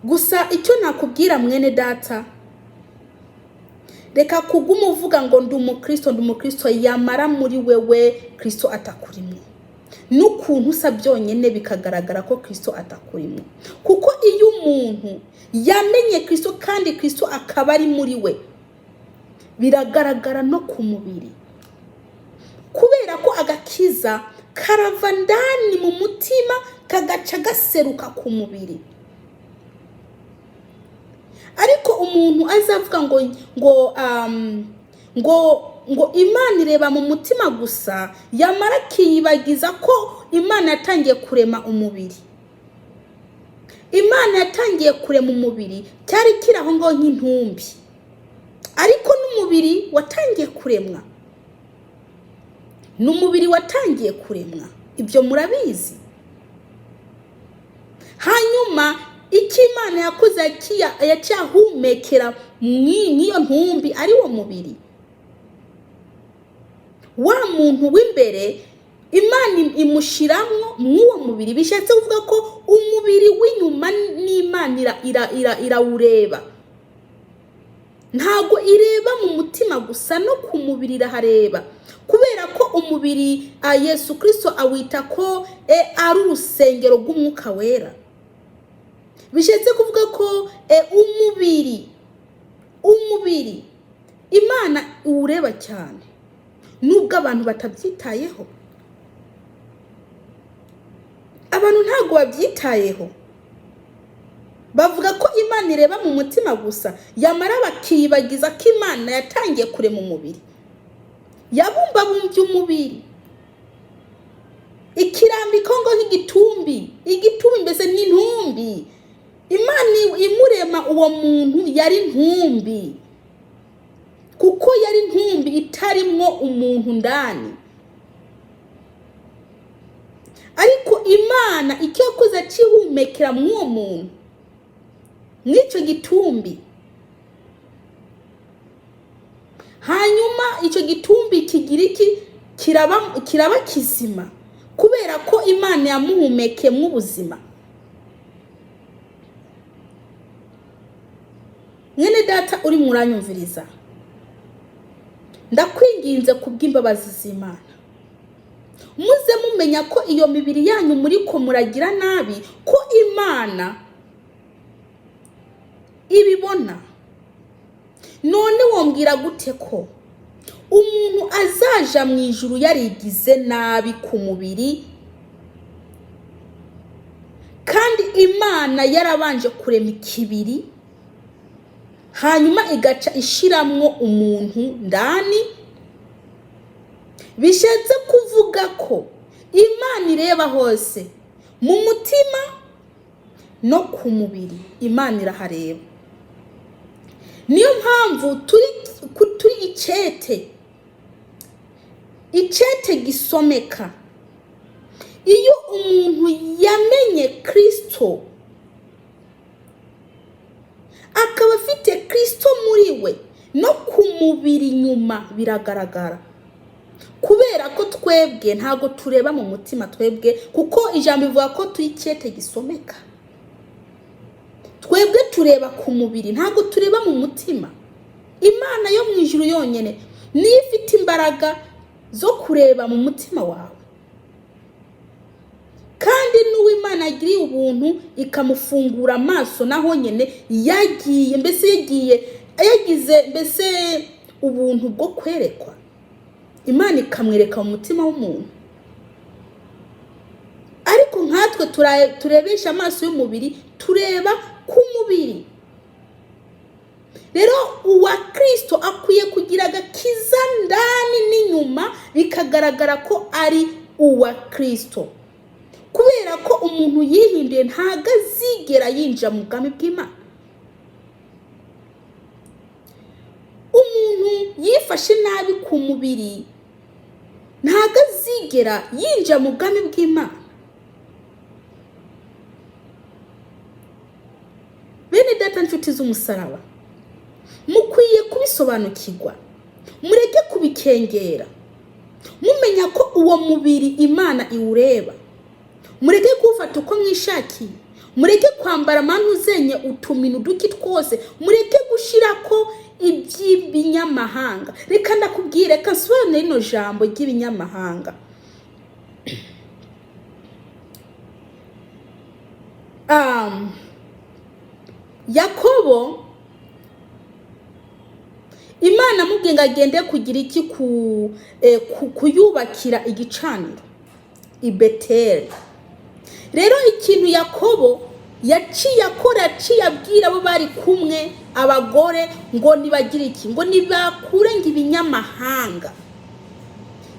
Gusa icyo nakubwira, mwene data, reka kuguma uvuga ngo ndi umukristo, ndi umukristo, yamara muri wewe Kristo atakurimo. N'ukuntu usa byonyine bikagaragara ko Kristo atakurimo, kuko iyo umuntu yamenye Kristo kandi Kristo akaba ari muri we, biragaragara no ku mubiri, kubera ko agakiza karava ndani mu mutima kagaca gaseruka ku mubiri. Ariko umuntu azavuga ngo Imana ireba mu mutima gusa, yamara akiyibagiza ko Imana yatangiye kurema umubiri. Imana yatangiye kurema umubiri, cyari kiri aho ngaho nk'intumbi, ariko n'umubiri watangiye kuremwa, ni umubiri watangiye kuremwa, ibyo murabizi. Hanyuma icyo Imana yakoze, yaciye ahumekera mw'iyo ntumbi, ari wo mubiri wa muntu w'imbere. Imana imushiramwo mw'uwo mubiri. Bishatse kuvuga ko umubiri w'inyuma n'Imana irawureba. Ntabwo ireba mu mutima gusa, no ku mubiri irahareba, kubera ko umubiri Yesu Kirisito awita ko ari urusengero rw'Umwuka Wera. Bishatse kuvuga ko umubiri Imana iwureba cyane, nubwo abantu batabyitayeho. Abantu ntabwo babyitayeho, bavuga ko Imana ireba mu mutima gusa, yamara bakiyibagiza ko Imana yatangiye kurema umubiri, yabumbabumbye umubiri, ikirambiko ngo nk'igitumbi, igitumbi mbese ni intumbi. Imana imurema uwo muntu yari intumbi, kuko yari intumbi itarimwo umuntu ndani. Ariko Imana icyo yakoze, acihumekera mw'uwo muntu, mw'icyo gitumbi. Hanyuma icyo gitumbi kigira iki? Kiraba kizima, kubera ko Imana yamuhumekeyemo ubuzima. Mwene data uri muranyumviriza, ndakwinginze kubw'imbabazi z'Imana, muze mumenya ko iyo mibiri yanyu muri ko muragira nabi, ko Imana ibibona. None wombwira gute ko umuntu azaja mu ijuru yarigize nabi ku mubiri, kandi Imana yarabanje kurema ikibiri, hanyuma igaca ishiramwo umuntu ndani? Bishatse kuvuga ko Imana ireba hose, mu mutima no ku mubiri, Imana irahareba. Niyo mpamvu turi icete, icete gisomeka. Iyo umuntu yamenye Kristo, akaba afite Kristo muri we, no ku mubiri nyuma biragaragara, kubera ko twebwe ntabwo tureba mu mutima twebwe, kuko ijambo ivuga ko turi icete gisomeka. Twebwe tureba ku mubiri, ntabwo tureba mu mutima. Imana yo mu ijuru yonyine niyo ifite imbaraga zo kureba mu mutima wawe, kandi n'uw'Imana agiriye ubuntu ikamufungura amaso, naho nyine yagiye, mbese yagiye yagize mbese ubuntu bwo kwerekwa, Imana ikamwereka mu mutima w'umuntu. Ariko nkatwe turebesha amaso y'umubiri, tureba ku mubiri. Rero uwa Kristo akwiye kugira agakiza ndani n'inyuma, bikagaragara ko ari uwa Kristo, kubera ko umuntu yihinduye ntabwo azigera yinjira mu bwami bw'Imana. Umuntu yifashe nabi ku mubiri ntabwo azigera yinjira mu bwami bw'Imana. Bene data, nshuti z'umusaraba, mukwiye kubisobanukirwa, mureke kubikengera, mumenya ko uwo mubiri Imana iwureba. Mureke kuwufata uko mwishakiye, Mureke kwambara amantuzenye utuminu duki twose, mureke gushirako iby'ibinyamahanga. Reka ndakubwire, reka nsobanure rino jambo ry'ibinyamahanga. Yakobo Imana amubwiye ngo agende kugira iki kuyubakira igicaniro i Beteli. Rero ikintu Yakobo yaciye akora, yaciye abwira abo bari kumwe abagore ngo nibagire iki, ngo nibakure ngo ibinyamahanga.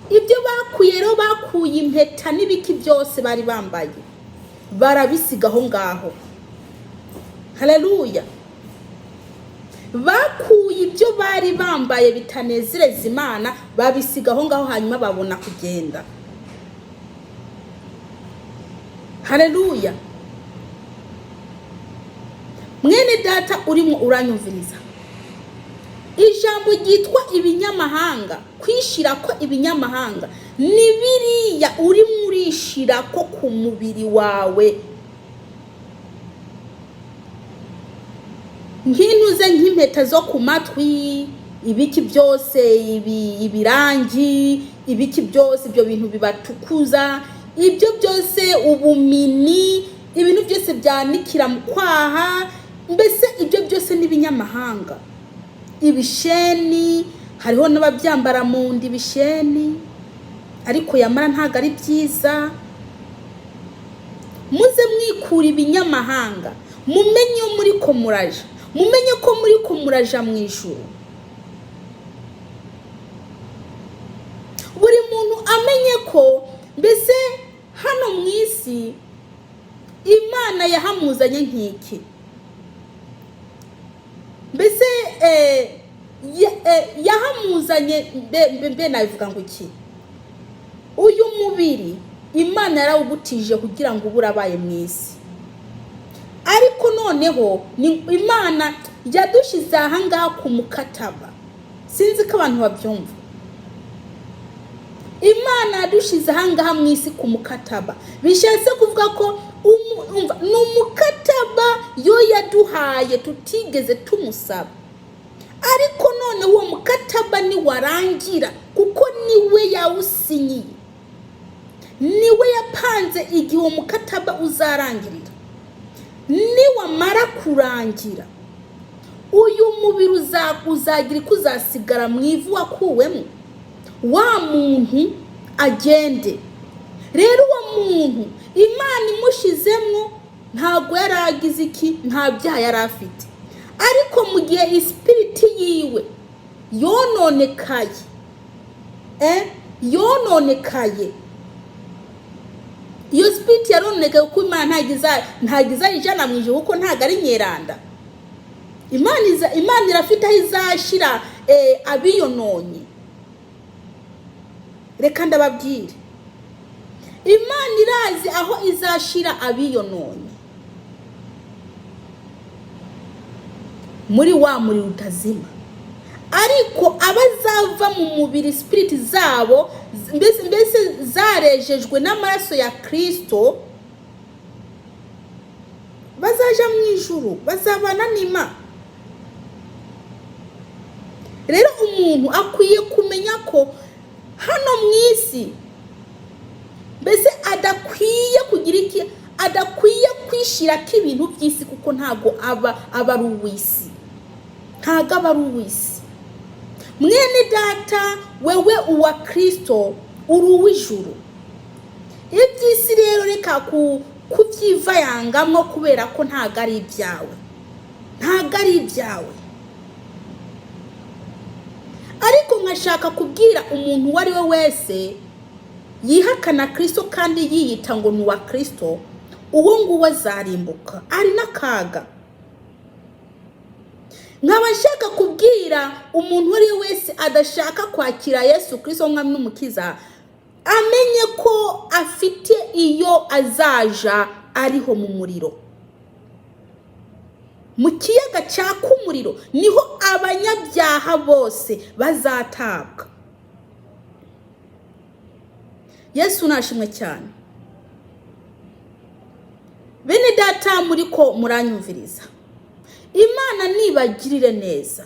Ibyo bakuye rero, bakuye impeta n'ibiki byose bari bambaye, barabisiga aho ngaho. Haleluya! Bakuye ibyo bari bambaye bitanezereza Imana, babisiga aho ngaho, hanyuma babona kugenda. Haleluya! Mwene data urimo uranyumviriza, ijambo ryitwa ibinyamahanga, kwishira ko ibinyamahanga ni biriya urimo urishira ko ku mubiri wawe, nk'intuze nk'impeta zo ku matwi, ibiki byose, ibirangi, ibiki byose, ibyo bintu bibatukuza, ibyo byose, ubumini, ibintu byose byanikira mu kwaha, mbese ibyo byose n'ibinyamahanga. Ibisheni, hariho n'ababyambara mu nda ibisheni, ariko yamara ntabwo ari byiza. Muze mwikura ibinyamahanga, mumenye iyo muri ko muraja, mumenye ko muri ko muraja mu ijuru. Buri muntu amenye ko mbese hano mu isi Imana yahamuzanye nk'iki, mbese yahamuzanye mbe nabivuga ngo iki, uyu mubiri Imana yarawugutije kugira ngo ube urabaye mu isi, ariko noneho ni Imana yadushize aha ngaha ku mukataba. Sinzi ko abantu babyumva. Imana yadushize aha ngaha mu isi ku mukataba, bishatse kuvuga ko ni umukataba yo yaduhaye tutigeze tumusaba, ariko none uwo mukataba niwarangira, kuko niwe yawusinyiye, niwe yapanze igihe uwo mukataba uzarangirira. Niwamara kurangira, uyu mubiri uzagira iko uzasigara mu ivu wakuwemo, wa muntu agende. Rero uwo muntu Imana imushizemo ntabwo yari agize iki, nta byaha yari afite, ariko mu gihe isipiriti yiwe yononekaye, yononekaye, iyo sipiriti yarononekaye, kuko Imana ntabwo izayijana mu ijuru, kuko ntabwo ari nyeranda. Imana irafite aho izashira abiyononye. Reka ndababwire, Imana irazi aho izashira abiyononye, muri wa muriro utazima. Ariko abazava mu mubiri sipiriti zabo mbese zarejejwe n'amaraso ya Kristo, bazaja mu ijuru, bazabana n'Imana. Rero umuntu akwiye kumenya ko hano mu isi mbese adakwiye kugira iki, adakwiye kwishira ko ibintu by'isi, kuko ntago aba ari uw'isi, ntago aba ari uw'isi. Mwene data, wewe uwa Kristo uri uw'ijuru. Iby'isi rero reka kubyivayangamo, kubera ko ntago ari ibyawe, ntago ari ibyawe. Ariko nkashaka kubwira umuntu uwo ari we wese yihakana Kristo kandi yiyita ngo ni uwa Kristo, uwo nguwo azarimbuka, ari n'akaga. Nkaba nshaka kubwira umuntu uwo ari we wese adashaka kwakira Yesu Kristo nk'umwami n'umukiza, amenye ko afite iyo azaja ariho mu muriro, mu kiyaga cyaka umuriro, niho abanyabyaha bose bazatabwa. Yesu nashimwe cyane. Bene data, muri ko muranyumviriza, Imana nibagirire neza,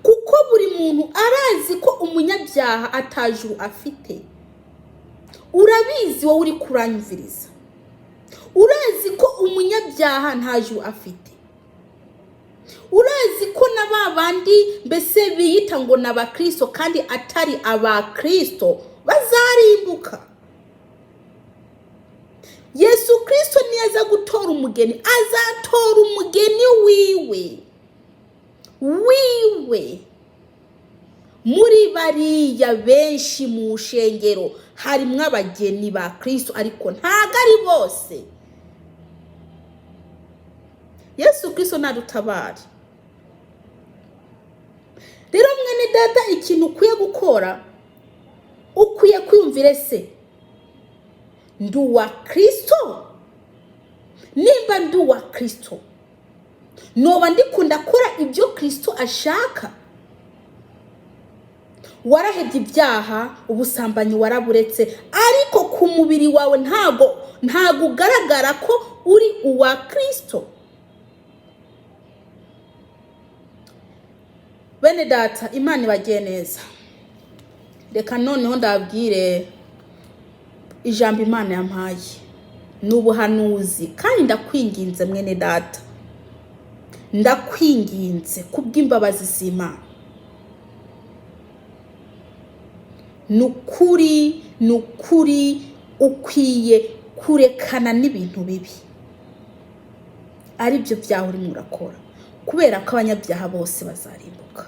kuko buri muntu arazi ko umunyabyaha atajuru afite. Urabizi, wowe uri kuranyumviriza, urazi ko umunyabyaha nta juru afite. Urazi ko na ba bandi mbese biyita ngo ni abakristo kandi atari abakristo bazarimbuka. Yesu Kristo niyaza gutora umugeni, azatora umugeni wiwe wiwe muri bariya benshi. Mu nshengero harimo abageni ba Kristo, ariko ntabwo ari bose. Yesu Kristo nadutabare. Rero mwene data, ikintu ukwiye gukora, ukwiye kwiyumvira: ese ndi uwa Kristo? Nimba ndi uwa Kristo, noba ndikunda akora ibyo Kristo ashaka? Warahebye ibyaha, ubusambanyi waraburetse, ariko ku mubiri wawe ntago ugaragara ko uri uwa Kristo. Bene data, Imana ibagiye neza. Reka noneho ndabwire ijambo Imana yampaye, ni ubuhanuzi. Kandi ndakwinginze mwene data, ndakwinginze kubw'imbabazi z'Imana. Ni ukuri, ni ukuri, ukwiye kurekana n'ibintu bibi ari byo byaha urimo urakora, kubera ko abanyabyaha bose bazarimbuka.